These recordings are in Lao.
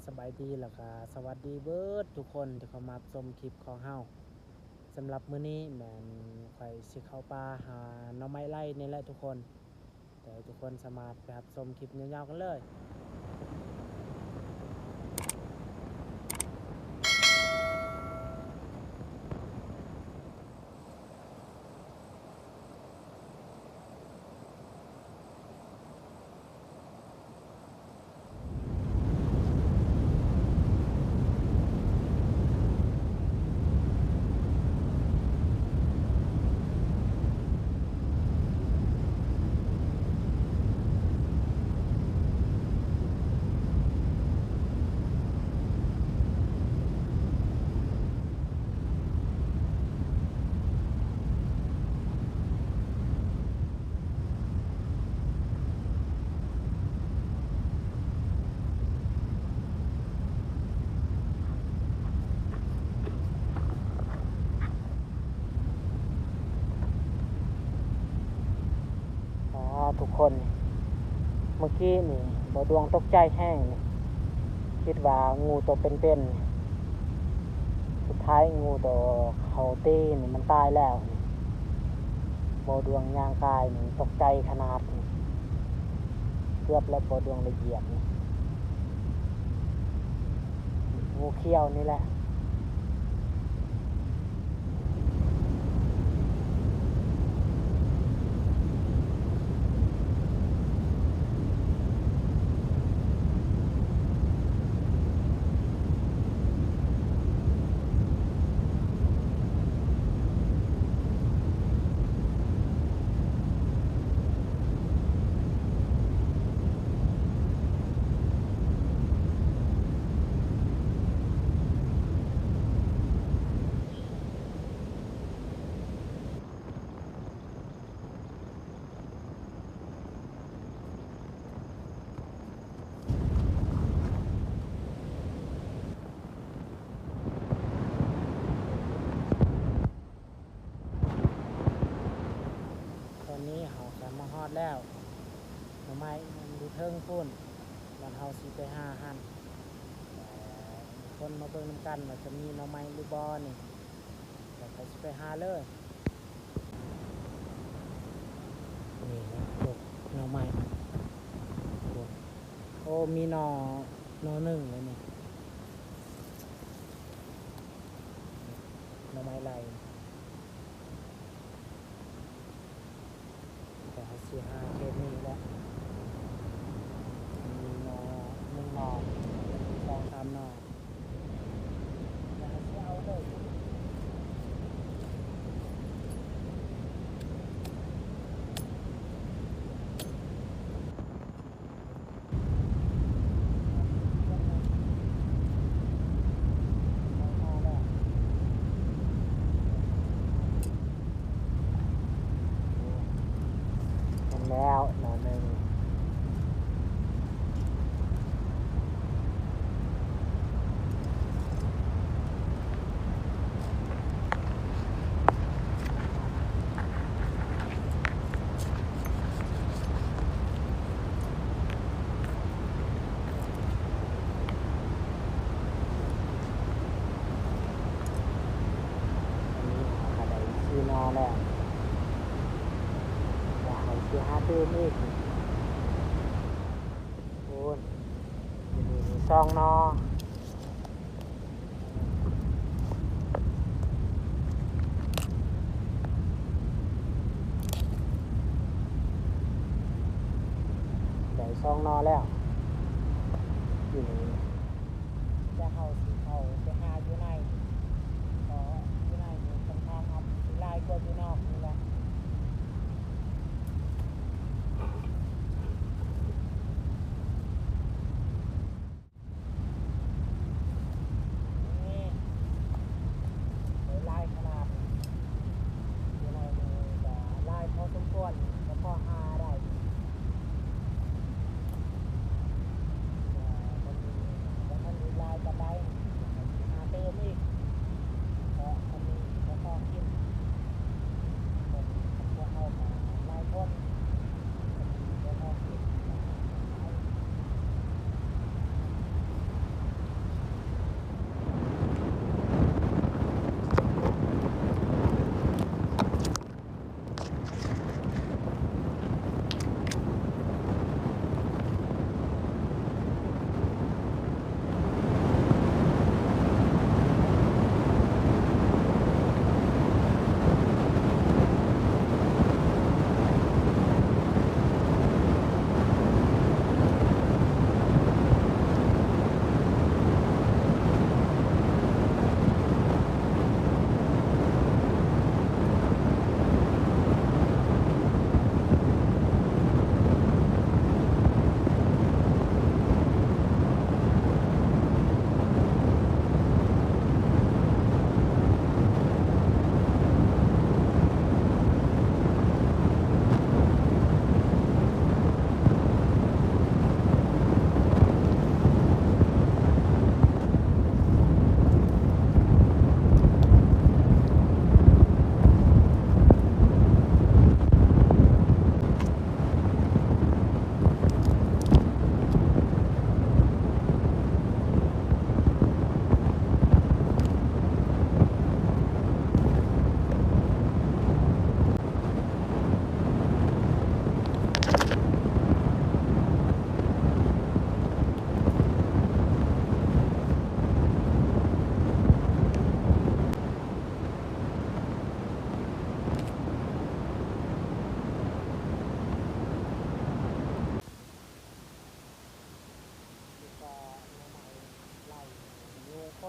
ສະບາຍດີ ແລ້ວກະສະຫວັດດີເບິດທຸກຄົນທີ່ເຂົ້າມາຮັບຊົມຄລິບຂອງເຮົາ. ສຳລັບມື້ນີ້ແມ່ນຂ້ອຍຊິເຂົ້າປ່າຫາໜໍ່ໄມ້ໄລ່ນີ້ແຫຼະທຸກຄົນ. ແຕ່ທຸກຄົນສາມາດໄປຮັບຊົມຄລິບຍາວໆກັນເລີຍ. ອ່າ ທຸກຄົນ ເມື່ອກີ້ນີ້ບ່າວດວງຕົກໃຈແຮງນີ້ ຄິດວ່າງູໂຕເປັນໆ ສຸດທ້າຍງູໂຕເຂົາຕີນີ້ມັນຕາຍແລ້ວ. ບ່າວດວງຍ່າງກາຍນີ້ຕົກໃຈຂະໜາດນີ້ ເກືອບແລ້ວ ບ່າວດວງໄດ້ຢຽບນີ້ ງູຂຽວນີ້ແຫຼະ. ຕອນນີ້ເຮົາກະມາຮອດແລ້ວ ໜໍ່ໄມ້ມັນຢູ່ເທິງພຸ້ນ ບ່ອນເຮົາຊິໄປຫາຫັ້ນ. ແຕ່ທຸກຄົນມາເບິ່ງນຳກັນວ່າຈະມີໜໍ່ໄມ້ຫຼືບໍ່ນີ້ ແລ້ວຂ້ອຍຊິໄປຫາເລີຍ. ນີ້ນະ ເກັບໜໍ່ໄມ້ ໂອ້ ມີໜໍ່ ໜໍ່ໜຶ່ງເລີຍນີ້ ໜໍ່ໄມ້ໄລ່. ແຕ່ເຮົາຊິຫາເຂດນີ້ແຫຼະ ມີໜໍ່ໜຶ່ງໜໍ່ ສອງສາມໜໍ່ ແລ້ວເຮົາຊິເອົາເລີຍ. ເຫັນແລ້ວໜໍ່ໜຶ່ງ. ອັນນີ້ເຮົາກະໄດ້ສີ່ໜໍ່ແລ້ວ ແລ້ວເຮົາຊິຫາຕື່ມອີກ. ໂອ້ຍ ມີສອງໜໍ່ ໄດ້ສອງໜໍ່ແລ້ວ ຢູ່ນີ້ ແຕ່ເຮົາຊິເຂົ້າໄປຫາຢູ່ໃນ ເພາະຢູ່ໃນນີ້ຄ່ອນຂ້າງອາດຊິຫຼາຍກວ່າຢູ່ນອກນີ້ແຫຼະ. ນີ້ ໂອ້ ຫຼາຍຂະໜາດ ຢູ່ໃນນີ້ກະຫຼາຍພໍສົມຄວນ ກະພໍຫາໄດ້ ກະບໍ່ມີ ບໍ່ທັນອີກຫຼາຍປານໃດ ຫາຕື່ມອີກ ເພາະມັນມີກະພໍກິນ ກະ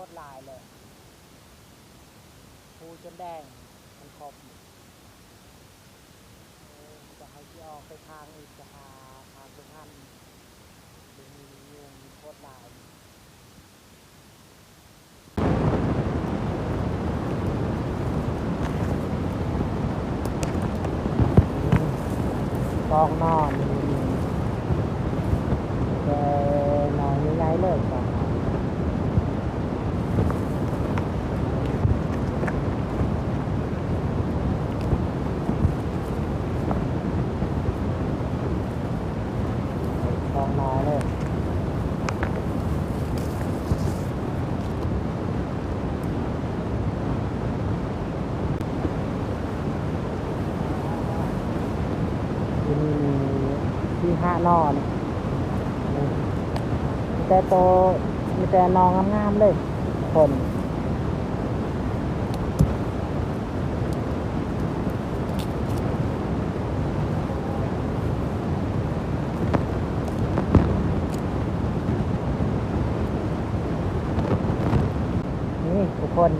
ດຫຼາຍແຫຼະ ພູຈົນແດງ ມັນຄົບ. ໂອ້ ຈະໃຫ້ຊິອອກໄປທາງອີກ ຈະຫາທາງເພິ່ນຫັ້ນອີກ ເບິ່ງຍຸງໂຄດຫຼາຍ. ສອງໜໍ່ນີ້ ແຕ່ໜໍ່ໃຫຍ່ໆເລີຍ ສອງໜໍ່ ສອງໜໍ່ເລີຍ. ຢູ່ນີ້ມີສີ່ຫ້າໜໍ່ນີ້ ມີແຕ່ໂຕ ມີແຕ່ໜໍ່ງາມໆເລີຍ ຄົນ. ນີ້ທຸກຄົນ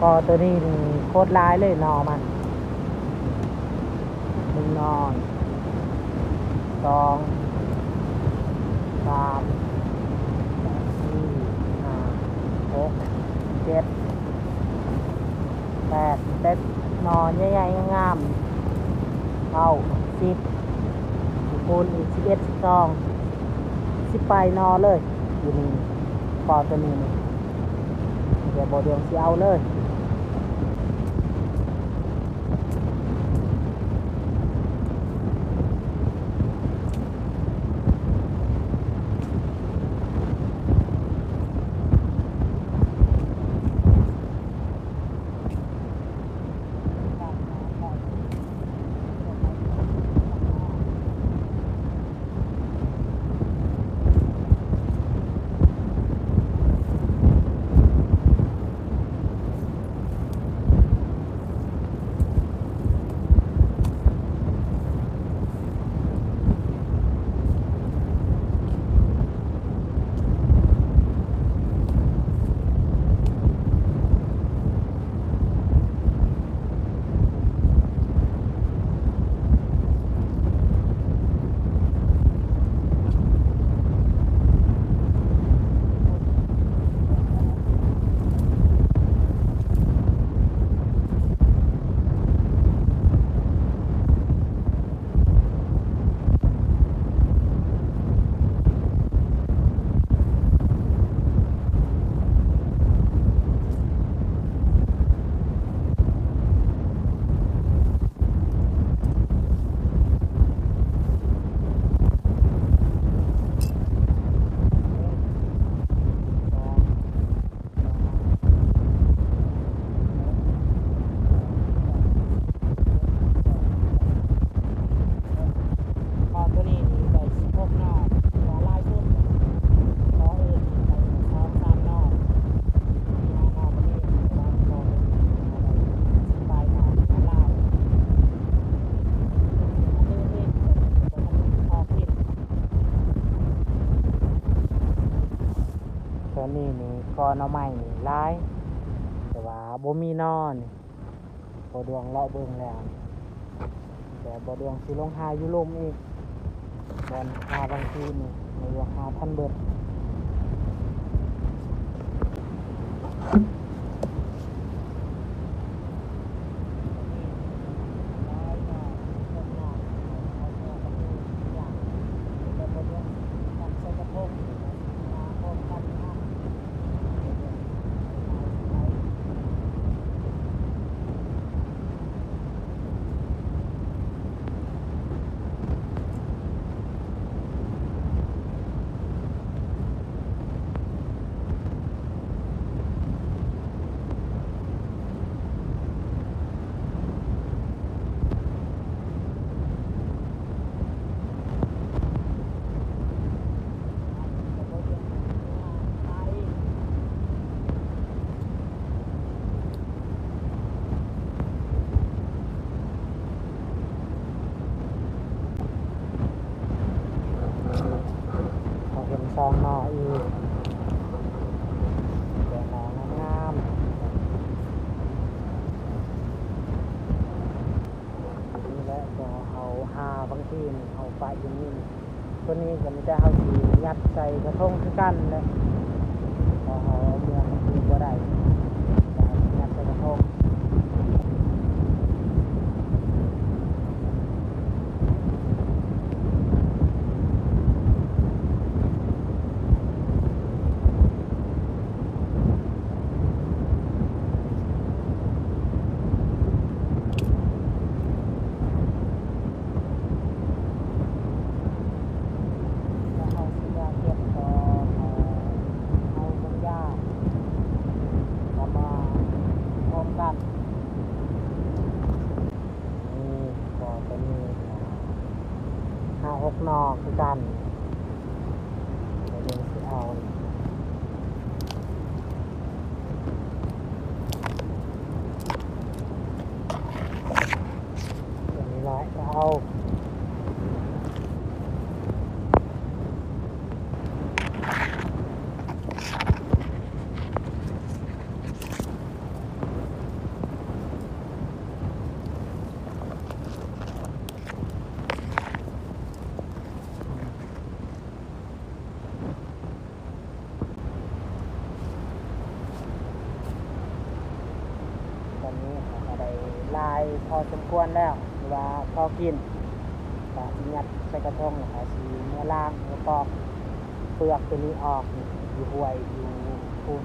ກໍໂຕນີ້ນີ້ໂຄດຫຼາຍເລີຍໜໍ່ມັນ ໜຶ່ງໜໍ່ ສອງ ສາມ ສີ່ ຫ້າ ຫົກ ເຈັດ ແປດ ເຈັດໜໍ່ໃຫຍ່ໆງາມໆ ເກົ້າ ສິບ ຄູນອີກສິບເອັດ ສິບສອງ ສິບປາຍໜໍ່ເລີຍ ຢູ່ນີ້ ກໍໂຕນີ້ນີ້ ດຽວບໍ່ດວງຊິເອົາເລີຍ. ກໍໂຕນີ້ນີ້ໄດ້ສິບຫົກໜໍ່ ຖືວ່າຫຼາຍສຸດ ກໍອື່ນໄດ້ສອງສາມໜໍ່ ສິບຫ້າໜໍ່ກໍມີ ແຕ່ວ່າກໍໄດ້ສິບປາຍໜໍ່ ຖືວ່າຫຼາຍ ອອກດິນ. ຕອນນີ້ນີ້ກໍໜໍ່ໄມ້ນີ້ຫຼາຍ ແຕ່ວ່າບໍ່ມີໜໍ່ນີ້ ບໍ່ດວງເລາະເບິ່ງແລ້ວ ແຕ່ບໍ່ດວງຊິລົງຫາຢູ່ລຸ່ມອີກ ບ່ອນຫາບາງທີນີ້ ບໍ່ດວງຫາທັນເບິດ. ເ ນີ້ເຮົາປະຢູ່ນີ້ ຕົວນີ້ກໍມີແຕ່ເຮົາຊິຍັດໃສ່ກະທົງຄືກັນແຫຼະ ເພາະເຮົາເອົາເມືອບາງທີບໍ່ໄດ້ ກໍເອົາຍັດໃສ່ກະທົງ. ແລ້ວເຮົາຊິເມືອເກັບຕໍ່ ເອົາ ເອົາເບິ່ງຢາ ກະມາໂຮມກັນ. ນີ້ກໍຕົວນີ້ ຫ້າຫົກໜໍ່ຄືກັນ ດຽວເບິ່ງຊິເອົາ ຕົວນີ້ຫຼາຍກໍເອົາ. ຕອນນີ້ເຮົາກໍໄດ້ຫຼາຍພໍສົມຄວນແລ້ວ ຖືວ່າພໍກິນ ກໍຊິຍັດໃສ່ກະທົງ ແລ້ວກໍຊິເມືອລ້າງ ແລ້ວປອກເປືອກຕົວນີ້ອອກ ຢູ່ຫ້ວຍຢູ່ພຸ້ນ.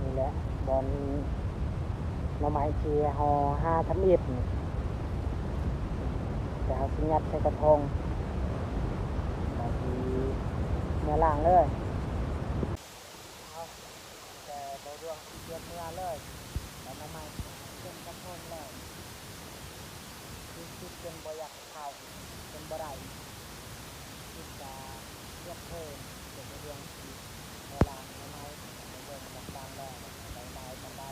ນີ້ແຫຼະບ່ອນໜໍ່ໄມ້ທີ່ເຮົາຫາທຳອິດນີ້ ແຕ່ເຮົາຊິຍັດໃສ່ກະທົງ ແລ້ວຊິເມືອລ້າງເລີຍ. ເອົາ ແຕ່ບໍ່ດວງຊິເກັບເມືອເລີຍ ແລ້ວໜໍ່ໄມ້ເຕັມກະທົງແລ້ວ ຄືຄິດຈົນບໍ່ຢາກເຂົ້າ ຈົນບໍ່ໄດ້ ຄິດກະເກັບເພີ່ມ ແຕ່ບໍ່ດວງຊິເມືອລ້າງໜໍ່ໄມ້ ແຕ່ບໍ່ເບິ່ງວ່າລ້າງແລ້ວໄດ້ຫຼາຍປານໃດ.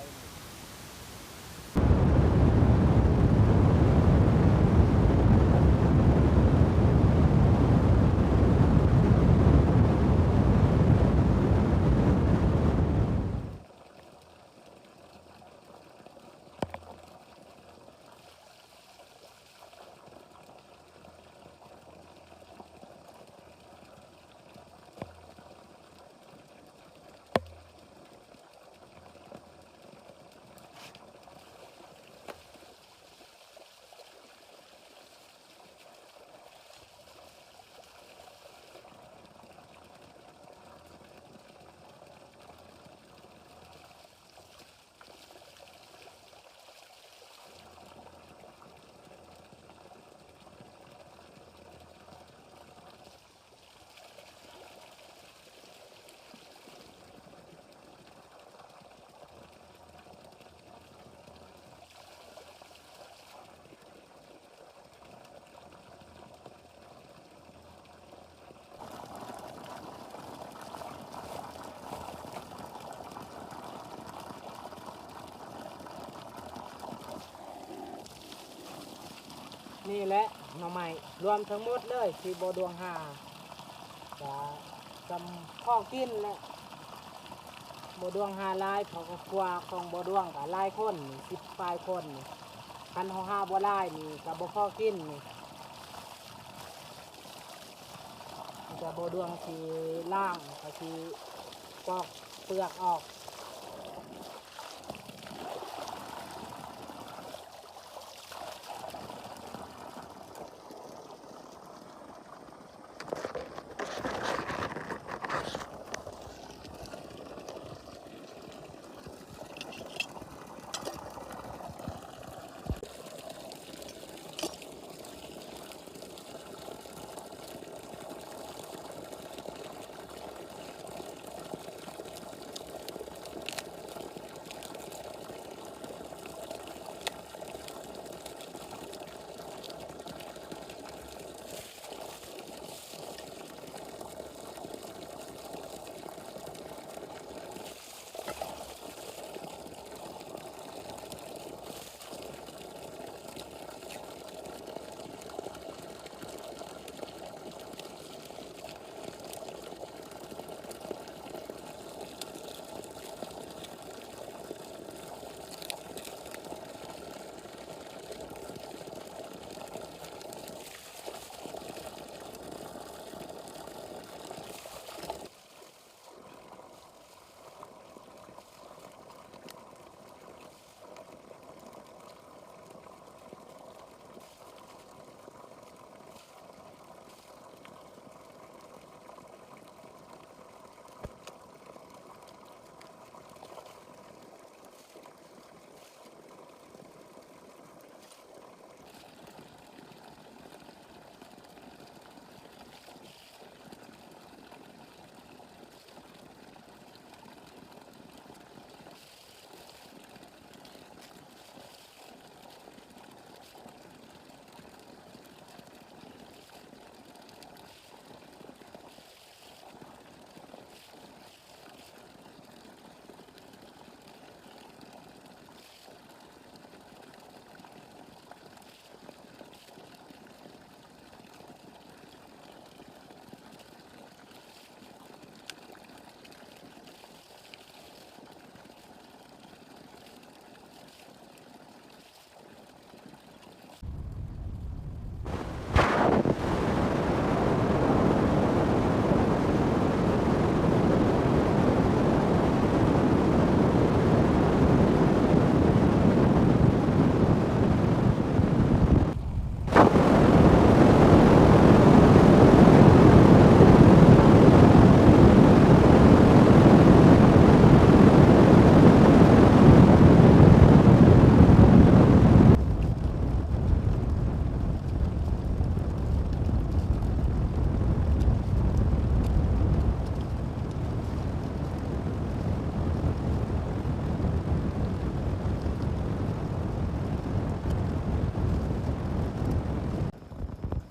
ນີ້ແຫຼະໜໍ່ໄມ້ລວມທັງໝົດເລີຍທີ່ບໍ່ດວງຫາ ກະສ່ຳພໍກິນແຫຼະ ບໍ່ດວງຫາຫຼາຍ ເພາະຄອບຄົວຂອງບໍ່ດວງກະຫຼາຍຄົນ ສິບປາຍຄົນ ຄັນເຮົາຫາບໍ່ຫຼາຍນີ້ກະບໍ່ພໍກິນ ມີແຕ່ບໍ່ດວງຊິລ້າງ ແລ້ວກະຊິປອກເປືອກອອກ.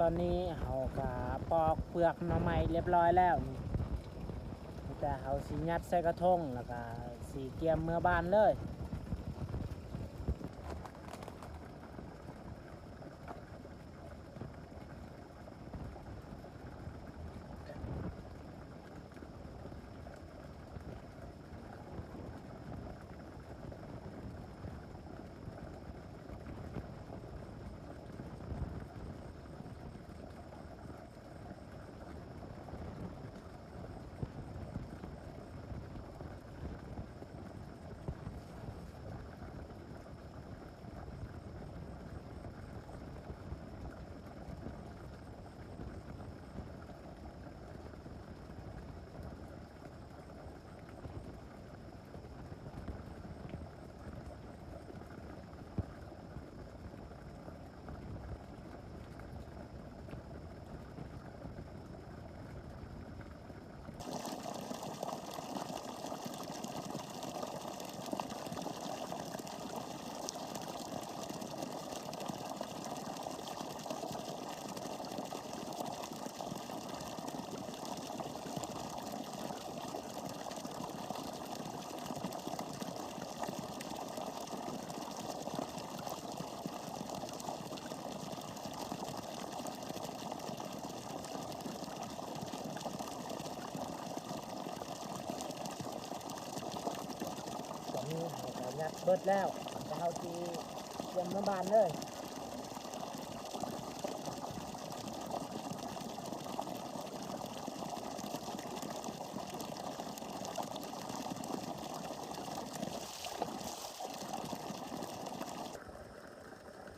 ຕອນນີ້ເຮົາກະປອກເປືອກໜໍ່ໄມ້ລຽບຮ້ອຍແລ້ວ ມີແຕ່ເຮົາຊິຍັດໃສ່ກະທົງ ແລ້ວກະຊິກຽມເມືອບ້ານເລີຍ. ຕອນນີ້ເຮົາກະຍັດເບິດແລ້ວ ແລ້ວເຮົາຊິກຽມເມືອບ້ານເລີຍ.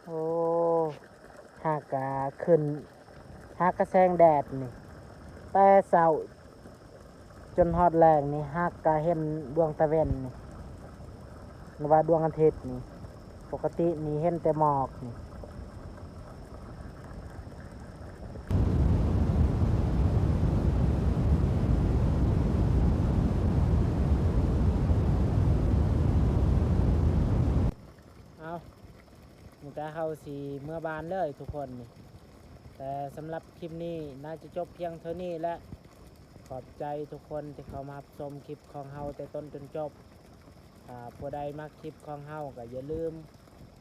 ໂອ້ ຫາກະຂຶ້ນ ຫາກະແສງແດດນີ້ ແຕ່ເຊົ້າຈົນຮອດແລງນີ້ ຫາກະເຫັນດວງຕາເວັນນີ້ ຫຼືວ່າດວງອາທິດນີ້ ປົກກະຕິນີ້ເຫັນແຕ່ໝອກນີ້. ເອົາ ມີແຕ່ເຮົາຊິເມືອບ້ານເລີຍທຸກຄົນນີ້ ແຕ່ສຳລັບຄລິບນີ້ໜ້າຈະຈົບພຽງເທົ່ານີ້ແຫຼະ. ຂອບໃຈທຸກຄົນທີ່ເຂົ້າມາຮັບຊົມຄລິບຂອງເຮົາແຕ່ຕົ້ນຈົນຈົບ. ຖ້າຜູ້ໃດມັກຄລິບຂອງເຮົາກໍຢ່າລືມ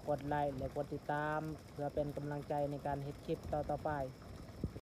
ກົດໄລ ແລະ ກົດຕິດຕາມ ເພື່ອເປັນກຳລັງໃຈໃນການເຮັດຄລິບຕໍ່ໆໄປ.